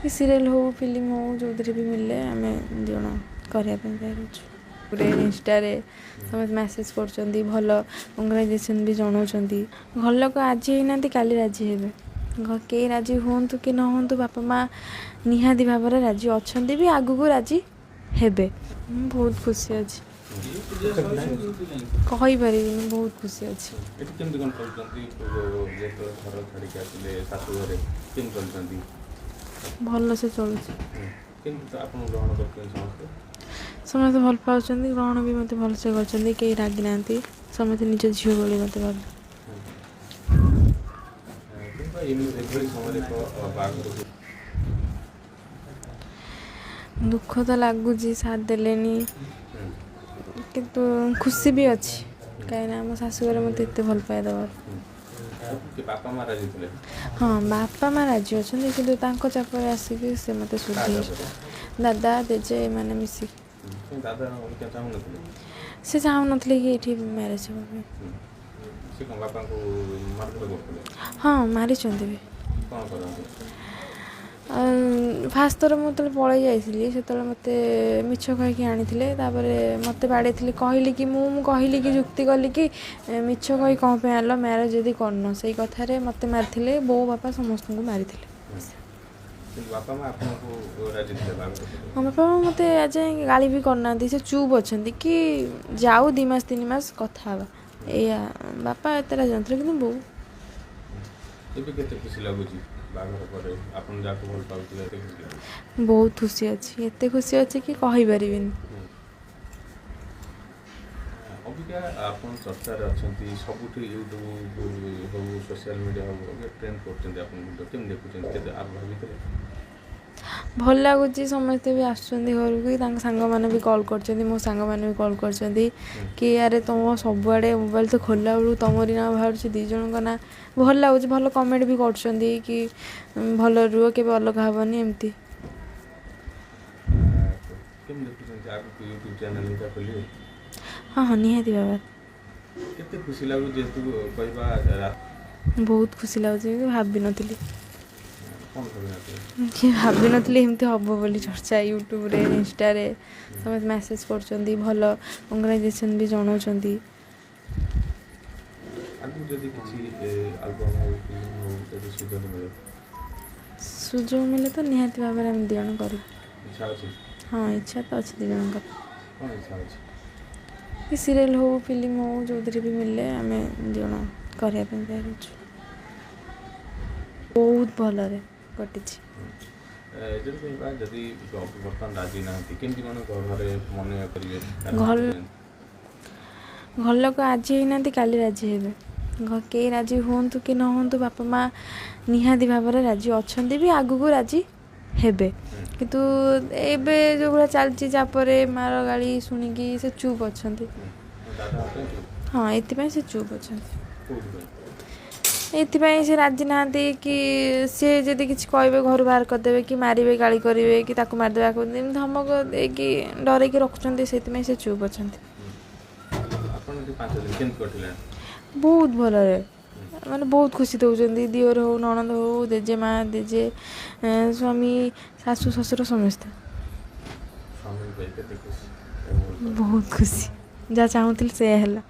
କି ସିରିଏଲ୍ ହଉ, ଫିଲ୍ମ ହଉ, ଯେଉଁଥିରେ ବି ମିଳିଲେ ଆମେ ଦୁଇ ଜଣ କରିବା ପାଇଁ ତୟାର ଅଛୁ। ଗୋଟେ ଇନଷ୍ଟାରେ ସମସ୍ତେ ମେସେଜ୍ କରୁଛନ୍ତି, ଭଲ କଂଗ୍ରାଚୁଲେସନ୍ ବି ଜଣାଉଛନ୍ତି। ଘର ଲୋକ ଆଜି ହେଇନାହାନ୍ତି, କାଲି ରାଜି ହେବେ। କେହି ରାଜି ହୁଅନ୍ତୁ କି ନ ହୁଅନ୍ତୁ, ବାପା ମା' ନିହାତି ଭାବରେ ରାଜି ଅଛନ୍ତି ବି, ଆଗକୁ ରାଜି ହେବେ। ମୁଁ ବହୁତ ଖୁସି ଅଛି, କହିପାରିବିନି, ବହୁତ ଖୁସି ଅଛି। ଏଠି କେମିତି କ'ଣ ଚଳୁଛନ୍ତି? ଯେତେବେଳେ ଘର ଛାଡ଼ିକି ଆସିଲେ ଶାଶୁ ଘରେ କେମିତି ଚଳୁଛନ୍ତି? ଭଲସେ ଚଳୁଛି। କେମିତି ତ ଆପଣ ଗ୍ରହଣ କରୁଛନ୍ତି ସମସ୍ତେ? ସମସ୍ତେ ଭଲ ପାଉଛନ୍ତି, ଗ୍ରହଣ ବି ମୋତେ ଭଲସେ କରିଛନ୍ତି, କେହି ରାଗି ନାହାନ୍ତି, ସମସ୍ତେ ନିଜ ଝିଅ ଭଳି ମୋତେ ଭାବି। କିମ୍ବା ଏମିତି ଏଭଳି ସମୟରେ ଏକ ବାହାଘରକୁ ଦୁଃଖ ତ ଲାଗୁଛି, ସାଥ ଦେଲେନି, କିନ୍ତୁ ଖୁସି ବି ଅଛି, କାହିଁକିନା ଆମ ଶାଶୁଘରେ ମୋତେ ଏତେ ଭଲ ପାଇବା ଦେବାରୁ। କି ବାପା ମା ରାଜି ଥିଲେ? ହଁ, ବାପା ମା ରାଜି ଅଛନ୍ତି, କିନ୍ତୁ ତାଙ୍କ ଚାପରେ ଆସିକି ସେ ମୋତେ କାହା ଶୁଧି ଚାପରେ? ଦାଦା, ଜେଜେ ଏମାନେ ମିଶିକି। କାଇଁ, ଦାଦା ଅବିକା ଚାହୁଁନଥିଲେ? ସେ ଚାହୁଁନଥିଲେ କି ଏଇଠି ମ୍ୟାରେଜ୍ ହେବା ପାଇଁ। ସେ କ'ଣ ବାପାଙ୍କୁ ମାରଧର କରୁଥିଲେ? ହଁ, ମାରିଛନ୍ତି ବି। କ'ଣ କରନ୍ତି? ଫାଷ୍ଟ ଥର ମୁଁ ଯେତେବେଳେ ପଳେଇ ଯାଇଥିଲି, ସେତେବେଳେ ମୋତେ ମିଛ କହିକି ଆଣିଥିଲେ। ତାପରେ ମୋତେ ବାଡ଼େଇଥିଲେ। କହିଲି କି ମୁଁ କହିଲି କି ଯୁକ୍ତି କଲି କି ମିଛ କହି କ'ଣ ପାଇଁ ଆଣିଲ, ମ୍ୟାରେଜ୍ ଯଦି କରିନ, ସେଇ କଥାରେ ମୋତେ ମାରିଥିଲେ, ବୋଉ ବାପା ସମସ୍ତଙ୍କୁ ମାରିଥିଲେ। କିନ୍ତୁ ବାପା ମା ଆପଣଙ୍କୁ ରାଜି ଥିଲେ ବାହାଘର କରିବାକୁ? ହଁ, ବାପା ମା ମୋତେ ଆଯାଏଁ ଗାଳି ବି କରିନାହାନ୍ତି। ସେ ଚୁପ୍ ଅଛନ୍ତି କି ଯାଉ 2 ମାସ 3 ମାସ କଥା ହେବା, ଏଇଆ। ବାପା ଏତେ ରାଜି ନଥିଲେ, କିନ୍ତୁ ବୋଉ। ଏବେ କେତେ ଖୁସି ଲାଗୁଛି ବାହାଘର ପରେ, ଆପଣ ଯାହାକୁ ଭଲ ପାଉଥିଲେ, ଏତେ ଖୁସି ଲାଗୁଛି? ବହୁତ ଖୁସି ଅଛି, ଏତେ ଖୁସି ଅଛି କି କହିପାରିବିନି। ଅବିକା ଆପଣ ଚର୍ଚ୍ଚାରେ ଅଛନ୍ତି ସବୁଠି, ୟୁଟ୍ୟୁବ୍ ହଉ, ସୋସିଆଲ ମିଡ଼ିଆ ହଉ, ଅବିକା ଟ୍ରେଣ୍ଡ କରୁଛନ୍ତି ଆପଣ ଭିଡ଼ିଓ। କେମିତି ଦେଖୁଛନ୍ତି? କେତେ ଭାବିଥିଲେ? ଭଲ ଲାଗୁଛି। ସମସ୍ତେ ବି ଆସୁଛନ୍ତି ଘରକୁ କି ତାଙ୍କ ସାଙ୍ଗମାନେ ବି କଲ୍ କରୁଛନ୍ତି, ମୋ ସାଙ୍ଗମାନେ ବି କଲ୍ କରୁଛନ୍ତି କି ଆରେ ତୁମ ସବୁଆଡ଼େ ମୋବାଇଲ୍ ତ ଖୋଲିଲା ବେଳକୁ ତମରି ନାଁ ବାହାରୁଛି, 2 ଜଣଙ୍କ ନାଁ। ଭଲ ଲାଗୁଛି, ଭଲ କମେଣ୍ଟ ବି କରୁଛନ୍ତି କି ଭଲ ରୁହ, କେବେ ଅଲଗା ହେବନି, ଏମିତି। କେମିତି ଦେଖୁଛନ୍ତି ଆଗକୁ ୟୁଟ୍ୟୁବ୍ ଚ୍ୟାନେଲ୍ ହେରିକା ଖୋଲିବେ? ହଁ ହଁ, ନିହାତି ଭାବରେ। କେତେ ଖୁସି ଲାଗୁଛି ଯେହେତୁ କହିବା ବହୁତ ଖୁସି ଲାଗୁଛି, ଭାବିନଥିଲି। କ'ଣ ଭାବିନଥିଲେ? କି ଭାବିନଥିଲି ଏମିତି ହେବ ବୋଲି ଚର୍ଚ୍ଚା, ୟୁଟ୍ୟୁବରେ, ଇନଷ୍ଟାରେ ସମସ୍ତେ ମେସେଜ୍ କରୁଛନ୍ତି, ଭଲ କଂଗ୍ରାଚୁଲେସନ୍ ବି ଜଣାଉଛନ୍ତି। ଆଗକୁ ଯଦି କିଛି ଆଲବମ୍ ହଉ, ଫିଲ୍ମ ହଉ, ଯଦି ସୁଯୋଗ ମିଳେ? ସୁଯୋଗ ମିଳେ ତ ନିହାତି ଭାବରେ ଆମେ 2 ଜଣ କରିବୁ। ଇଚ୍ଛା ଅଛି? ହଁ, ଇଚ୍ଛା ତ ଅଛି 2 ଜଣଙ୍କର। କ'ଣ ଇଚ୍ଛା ଅଛି? କି ସିରିଏଲ୍ ହଉ, ଫିଲ୍ମ ହଉ, ଯେଉଁଥିରେ ବି ମିଳିଲେ ଆମେ 2 ଜଣ କରିବା ପାଇଁ ତୟାର ଅଛୁ। ବହୁତ ଭଲରେ କଟିଛି। ଯଦି କହିବା, ଯଦି ବର୍ତ୍ତମାନ ରାଜି ନାହାନ୍ତି, କେମିତି କ'ଣ ଘରେ ମନେ କରିବେ? ଘର ଲୋକ ଆଜି ହେଇନାହାନ୍ତି, କାଲି ରାଜି ହେବେ। କେହି ରାଜି ହୁଅନ୍ତୁ କି ନ ହୁଅନ୍ତୁ, ବାପା ମା' ନିହାତି ଭାବରେ ରାଜି ଅଛନ୍ତି ବି, ଆଗକୁ ରାଜି ହେବେ। କିନ୍ତୁ ଏବେ ଯେଉଁ ଭଳିଆ ଚାଲିଛି, ଚାପରେ ମାର ଗାଳି ଶୁଣିକି ସେ ଚୁପ୍ ଅଛନ୍ତି। ଦାଦା ପାଇଁ ଚୁପ୍? ହଁ, ଏଥିପାଇଁ ସେ ଚୁପ୍ ଅଛନ୍ତି। କୋଉଥିପାଇଁ? ଏଥିପାଇଁ ସେ ରାଜି ନାହାନ୍ତି କି ସିଏ ଯଦି କିଛି କହିବେ, ଘରୁ ବାହାର କରିଦେବେ କି ମାରିବେ, ଗାଳି କରିବେ କି ତାକୁ ମାରିଦେବେ, ଆକୁ ଏମିତି ଧମକ ଦେଇକି ଡରେଇକି ରଖୁଛନ୍ତି, ସେଥିପାଇଁ ସେ ଚୁପ୍ ଅଛନ୍ତି। ଆପଣ ଏଠି 5 ଦିନ କେମିତି କଟିଲା? ବହୁତ ଭଲରେ, ମାନେ ବହୁତ ଖୁସି ଦେଉଛନ୍ତି। ଦିଅର ହଉ, ନଣନ୍ଦ ହଉ, ଜେଜେମା, ଜେଜେ, ସ୍ୱାମୀ, ଶାଶୁ, ଶ୍ୱଶୁର ସମସ୍ତେ। ସ୍ୱାମୀ ପାଇଁ କେତେ ଖୁସି? ବହୁତ ଖୁସି, ଯାହା ଚାହୁଁଥିଲି ସେୟା ହେଲା।